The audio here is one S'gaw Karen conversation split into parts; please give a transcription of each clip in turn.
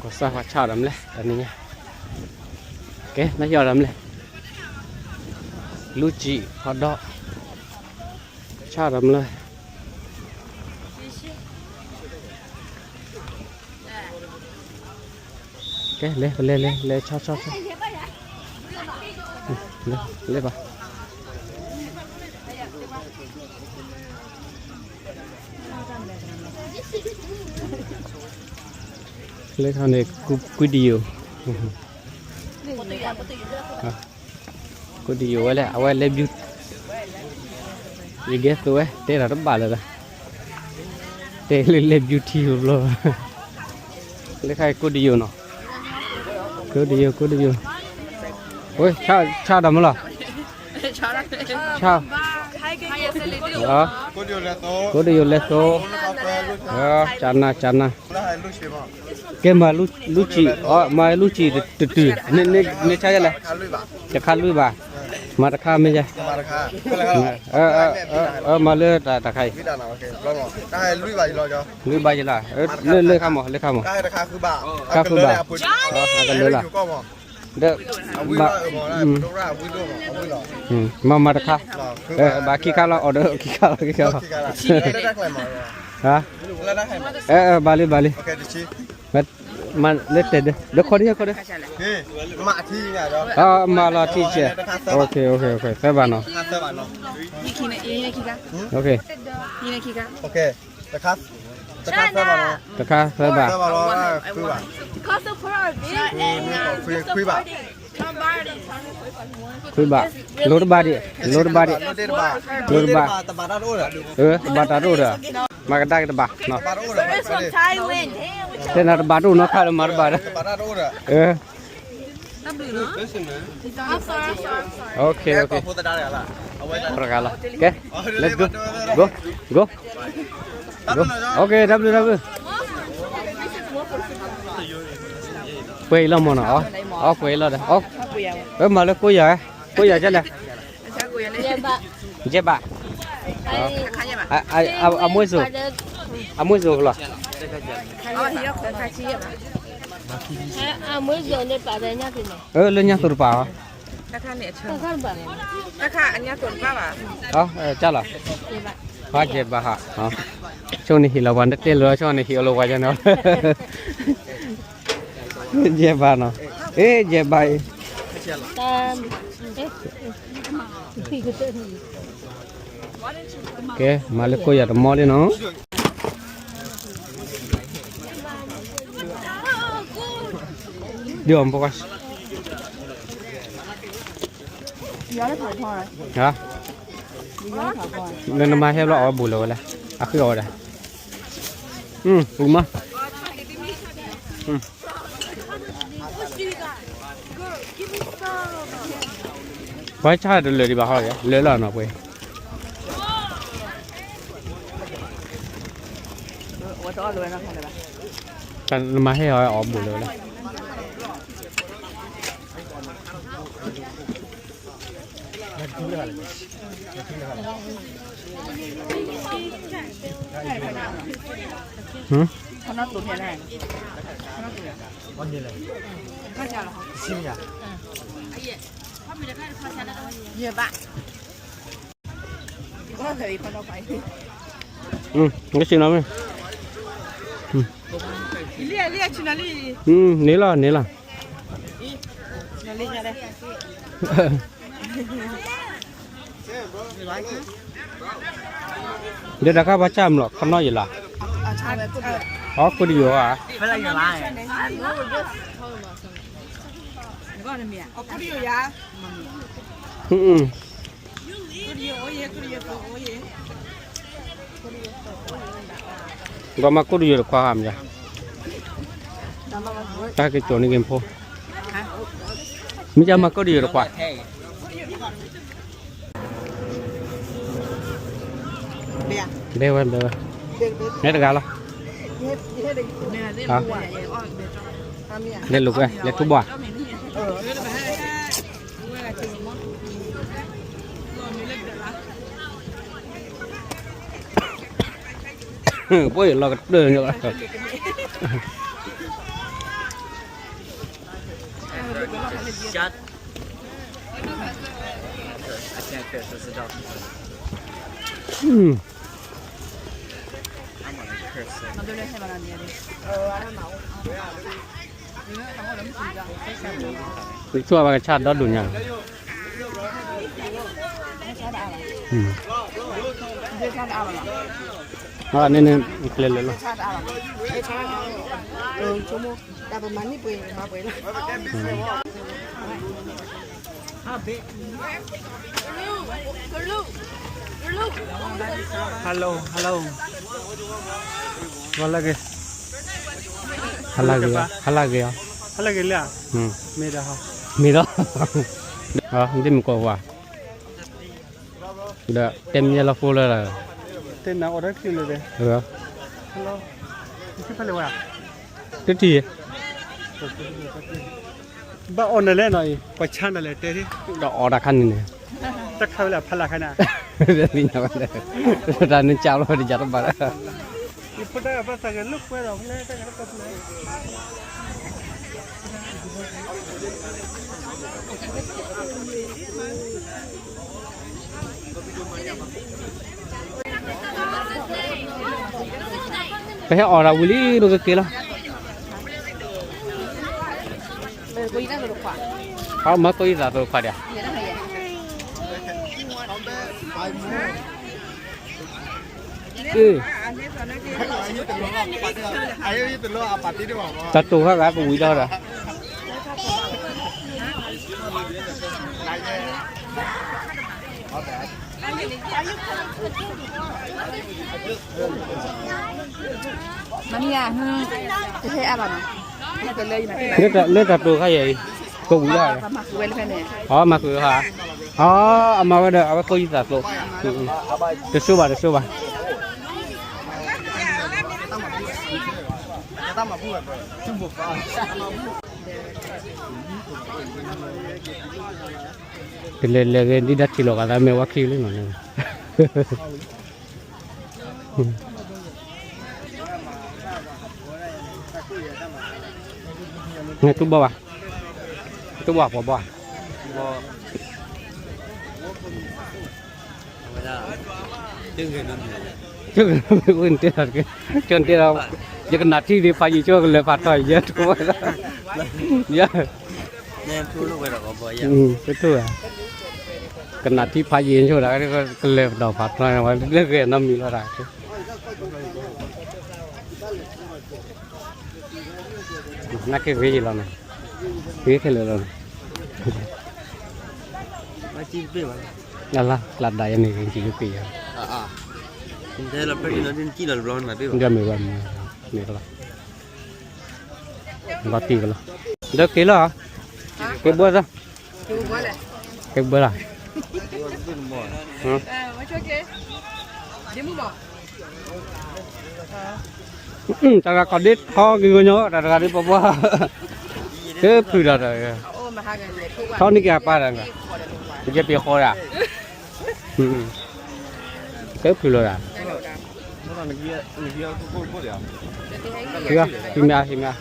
ပစၢ်ဖးဆၣ်ဒီးမလဲၣ် တနံၤညါ, ကဲ နၢ်ဟ့ၣ်အီၤဒီးမလဲၣ်, လူစံာ်ဟီဒီး ဆၣ်ဒီးမလဲၣ်, ကဲ လဲၤ ပလဲၤ လဲၤ လဲၤ ဆၣ် ဆၣ် ဆၣ်, လဲၤ လဲၤဘၣ်. လၢခါန့ၣ် ကွံဒံယိာ်, ကွံဒံယိာ်ဝဲလဲၣ် အဝဲလဲၤ beauty, ယကဲသိးဝဲ တဲတၢ်တဘၣ်လၢၤ, တဲလၢလဲၤ beauty ဘျီ, လၢခါအံၤ ကွံဒံယိာ်နီၤ, ကွံဒံယိာ် ကွံဒံယိာ်, ဆၣ်ဒီးမလီၤ, ဆၣ်, ကွံဒံယိာ်လဲၤသိး, ကနၣ် ကနၣ် ကဲမၤလူစံာ်, မၤလူစံာ်တတုၤ, န့ၣ်ဆၣ်ယဲလဲၣ်, တခါလွံၢ်ဘၣ်, မၤတခါမ့ၢ်ယဲ, မၤလၢတၢ်ခါအံၤ, လွံၢ်ဘၣ်ယဲလီၤ, လၢခါမး လၢခါမး, ခါဃုဘၣ်, အကလၢလီၤ, ဒီး မၤမၤတခါ, ဘၣ်ခံခါလီၤ order ခံခါလီၤ ခံခါလီၤ, ဘၣ်လံ ဘၣ်လံ, မၤလၢတဲာ်ဒၢ ဒီးခီဒံး ခီဒံး, မၤလီၤထံဆဲး, သၢဘၣ်နီၤ, တခါသၢဘၣ်, ခွံဘၣ်, လိၤတဘၣ်ဒံး, လိၤတဘၣ်ဒံး, လိၤတဘၣ်, တဘၣ်တၢ်တအိၣ်ဒီး, မၤကဒါက့ၤတဘၣ်, တဲနၤတဘၣ်တအိၣ်နီတခါလၢမၤတဘၣ်ဒီး, တဂၤလီၤ, ကဲ, let's go, go, go, okay, တၢ်ဘျုး တၢ်ဘျုး, ပှဲၤအံၤလီၤမ့ၢ်နီၤ, အီ ပှဲၤအံၤလီၤဒီး, အီ, မၤလၢကိးယၤ, ကိးယၤကလဲၣ်, ယဲၢ်ဘၣ်, အမွေးစုံ, အမွေးစုံကလီၤ, လၢညါသိးတပာ်အီၤ, ကလီၤ, ဆိန့ၣ်ဟ့ၣ်လီၤပှၤ နတဲလီၤ ဆိန့ၣ်ဟ့ၣ်အီၤလီၤပှၤညါနီၤ, ယဲၢ်ဘၣ်နီၤ, အ့ ယဲၢ်ဘၣ်အံၤ, ကဲ မၤလၢကိးယၤတမီလံနီၤ, ဒ်အီၤ ဟါ, လၢနမါဟဲဘျီအီၤဘူးလၢၤဝဲလဲၣ်, အဃုအီၤဝဲဒၣ်, ပူၤမး, ပှၤဆါတလၢာ်ဒံးဘၣ်ဟီ, လၢာ်လီၤနီၤပှဲၤ, နမါဟဲအီၤအီၤဘူးလၢၤဝဲလဲၣ်. န့ၣ်လီၤ န့ၣ်လီၤ. ဒီးတၢ်ခါပှၤစၢ်မလီၤ ခီနီၣ်ယံၤလီၤ. အီ ကိးဒံယိာ်ဧါ. ဒီးမၤကိးဒံယိာ်တခွါဧါ မ့ၢ်ဧါ. တၢ်က့ၤကၠီၤန့ၢ်က့ၤဖိ မ့ၢ်ကမၤကိးဒံယိာ်တခွါ. ဘဲဝဲ ဘဲဝဲ နဲတဂၤလီၤ. လဲၤလိာ်ကွဲ လဲၤထူဘၣ်. ပှၤလီၤကတၢၢ်ညါ. Shut. I can't curse, it's a dog. Curse. နသူၣ်ဘၣ်ကဆၣ်ဒီဒိၣ်ညါ, နန့ၣ် ကျဲလၢာ်လီၤ. ဟဲလီၤ ဟဲလီၤ, ဂီၤလၢဂ့ၤ, ဟဲလၢဂ့ၤ, ဟဲလၢဂ့ၤအီၤ, ဟဲလၢဂ့ၤလံ, မ့ၢ်ဒီး, မ့ၢ်ဒီး, ဒ်မုၢ်ကီၢ်ဝါ, ဒီးတဲမ့ၢ်လီၤဖိလၢ, တဲနၤအီၣ်တၢ်ခံလၢာ်, တထံၣ်, ဘၣ်အီၣ်နၤလဲၣ်နီၤအံၤ ပှၤဆါနၤလဲၣ်တဲ, ဒီးအီၣ်တၢ်ခါန့ၣ်န့ၣ်, တၢ်ခါဝဲလၢအဖီလာ်ခါန့ၣ်, တၢ်နကၢ်လီၤတယၤတဘၣ်လၢ ပဟဲအီၣ်တၢ်ဝံၤလံ ပကက့ၤလီၤ. မၤကိးယသးသိးခွါဒီး, တၢ်တိၢ်ခါဂၤကဝံၤဒီးဒီး မမီၤဧၢ, တဟဲအါဘၣ်နီၤ, လၢတၢ်တိၢ်ခါယၤအံၤ, ကဝံၤလီၤ, အမၤဃုာ်ဝဲလၢဖဲန့ၣ်, အမၤဃုာ်, အမၤဝဲဒီး အဝဲကိးယသးသိး, တဆိဘၣ် တဆိဘၣ်. တလဲၤလဲၤဂ့ၤဒ်ဒၣ်ထံလီၤဂာ်သးမ့ၢ်ဝဲခံလံနီၤ, နတူၢ်ဘၣ်ဘၣ်, တူၢ်ဘၣ်ပှၤဘၣ်, ကၠိတဲဒီး, ယကနၣ်ထံဒ်ဖးယံာ်ဆိကလဲၤဖးထီၣ်ယဲၢ်ထီၣ်ဝဲဒၣ်, ယဲၢ်, တထူၣ်ဧါ, ကနၣ်ထံဖးယံာ်ဆိဒၣ် ကလဲၤဖးထီၣ်ဝဲလၢဂ့ၤနီတမံၤလီၤဒၣ် နာ်က့ဂ့ၤယံာ်လီၤနီၤ, ဂ့ၤခဲလၢာ်လီၤနီၤ, အလါ ကျးဒၣ်ယဲန့ၣ် ဂ့ၤကံၣ်က့ၤယၤ, ဒီးမ့ၢ်ဝဲမ့ၢ်, မ့ၢ်ကလီၤ, လီၤတံၢ်ကလီၤ, ဒီးက့ၤလီၤ, က့ၤဘှီသီ, က့ၤဘှီလီၤ, တဂၤကီၢ်ဒ့ထီက့ၤကညီ တဂၤဒ်ပပှၢ်, ကဖုၣ်ဒီးတဂၤ, ထီန့ၢ်က့ၤအပၢ်တဂၤ, ယပျံၤဃီဒၣ်, ကဖုၣ်လီၤဒၣ်, ဟံးမ့ၢ်, ဟံးမ့ၢ်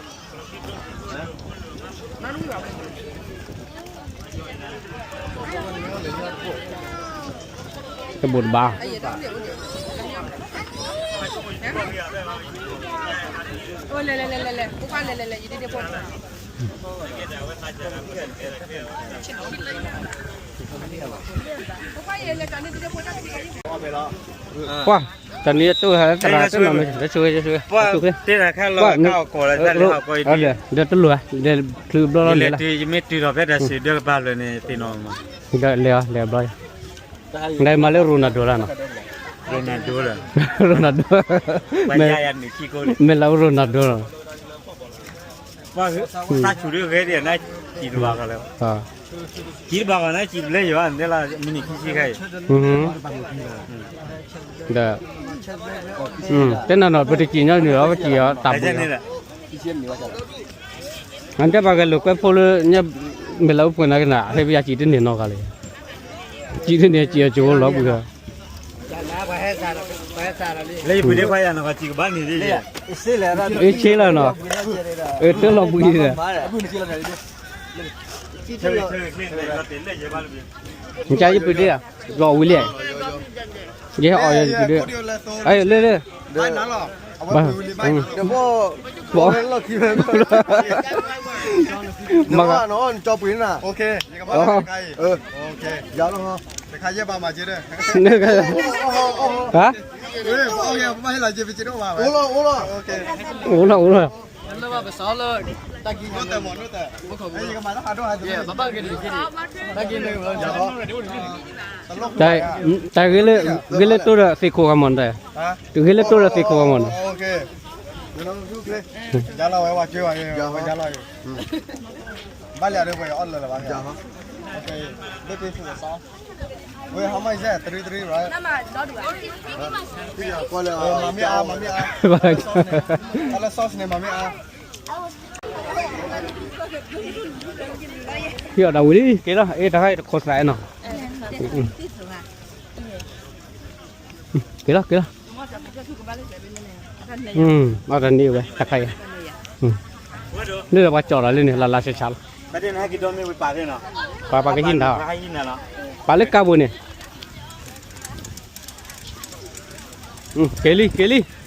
တဘိးတဘါ, ပှၢ်, တနံၤအတိၢ်ဟဲသရၣ်တနီၤန့ၣ် လၢဆိၣ်ဂ့ၤဆိၣ်ဂ့ၤ, ပှၢ်, တဲတၢ်ခါလီၤကၢ်အီၣ်ကီၢ်လၢတၢ်လၢဟီၣ်ကီၢ်အံၤ, ဒီးတလိၣ်, ဒီးချုးဘျီလီၤလဲၤလီၤ, ယမ့ၢ်တုၤထီၣ်ဖဲတၢ်စံးဒၢကပၤဖျၢၣ်န့ၣ် သ့ၣ်နီၣ်မး, ဒီးလဲၤအီၤ လဲၤဘျီ, နမၤလၢ Ronaldo လီၤနီၤ, Ronaldo လီၤ, Ronaldo, မ့ၢ်လၢ Ronaldo လီၤ, သးဆူၣ်ဒ်ဂဲၤဒ်နၤ, စံးတဘၣ်ကီးလၢ စံးတဘၣ်ကီးနၤ စံးတဘျဲယွၤ နတဲလၢ မံးနံးခံဆံခါအံၤ, ဒီး တဲနၤနီၤ ပတစံးညီနုၢ်လီၤ ပစံးအီၤတၢ်ဘျုး, အတဲဘၣ်ဂဲၤလိာ်ကွဲဖိလၢ မ့ၢ်လၢအိၣ်ပှဲၤနၤကနၤ ဟဲပယၤစံးတန့ၢ်နီတဂၤလၢၤ, စံးတန့ၢ်စံးအီၤကအိၣ်လီၤပှဲၤ, လၢယပှ့ၤဒ့ခွါယၤနီၤ ကစံးကဘၣ်န့ၣ်ဒ်, အ့ၣ်ဆ့လီၤနီၤ, အတလီၤဘှံးဒီး အဘူၣ်န့ၣ်က့လီၤတၢ်လံ, နကယပုၢ်ဒ့ဧါ, လီၤဝံၤလံ, ယဟဲအီၣ်ယပုၢ်ဒ့, အလၢလၢ, ဘၣ်, ဘၣ်, မ့ၢ်, ဟါ, အိၣ်လီၤအိၣ်လီၤ, တၢ်ဂ့ၤလၢတိၢ်ဒီးသ့ၣ်ခိၣ်ဂၤမး, တၢ်ဂ့ၤလၢတိၢ်ဒီးသ့ၣ်ခိၣ်ဂၤမးန့ၣ်, ဘၣ်လၢအဒၢပှဲၤအီၣ်လၢာ်လၢၤဘၣ်, ဝဲ how much is that? Three, three, right? မၤမ့ၢ်အါ, မၤမ့ၢ်အါ, တၢ်လၢ sauce န့ၣ် မၤမ့ၢ်အါ, ဟံးအီၣ်ဒၣ်ဝံၤလံ, က့ၤလီၤ, အ့ၣ် တၢ်ခါအံၤတခိးသးအဲၣ်နီၤ, က့ၤလီၤ, က့ၤလီၤ, အီၣ်တၢ်န့ၢ်ဝဲ တၢ်ခါအံၤ, လၢပှၤကၠီၣ်လီၤလၢန့ၣ် လၢလၢဆးဆးလီၤ, ပှၤပှၤကဟံးနၤ, ပှၤလၢကါပူၤန့ၣ်, က့ၤလံ က့ၤလံ.